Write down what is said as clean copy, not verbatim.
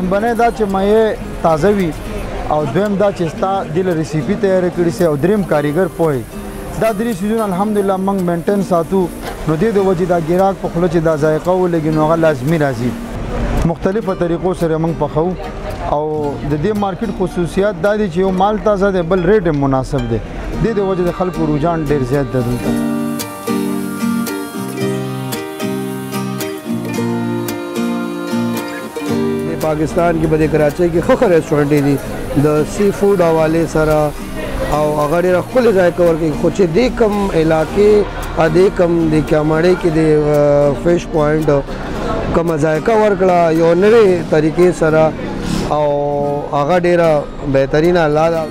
لومبنی دا چې مایع تازه وي، او دویم دا چې ستا دې له recipe تیاره کړي سي، او دریم کاریګر پوهې. دا درې څیزونه الحمدلله موږ maintain ساتو، نو دې د وجې دا ګراک په خوله چې دا ذایقه ولګي نو هغه لازمي راځي. مختلفو طریقو سره موږ پخوو، او د دې مارکیټ خصوصیات دا دي چې یو مال تازه دی، بل rate هم مناسب دی. دې د وجې د خلکو رجحان ډېر زیات دی دلته. پاکستان کې په دې کراچۍ کې ښه ښه رستورانټ دي د sea food حوالې سره، او هغه ډېره ښکلې ذایقه ورکوي. خو چې دې کم علاقې دې کم د کیاماړۍ کې د fish point کومه ذایقه ورکړه یو نوې طریقې سره، او هغه ډېره بهترینه الله ده.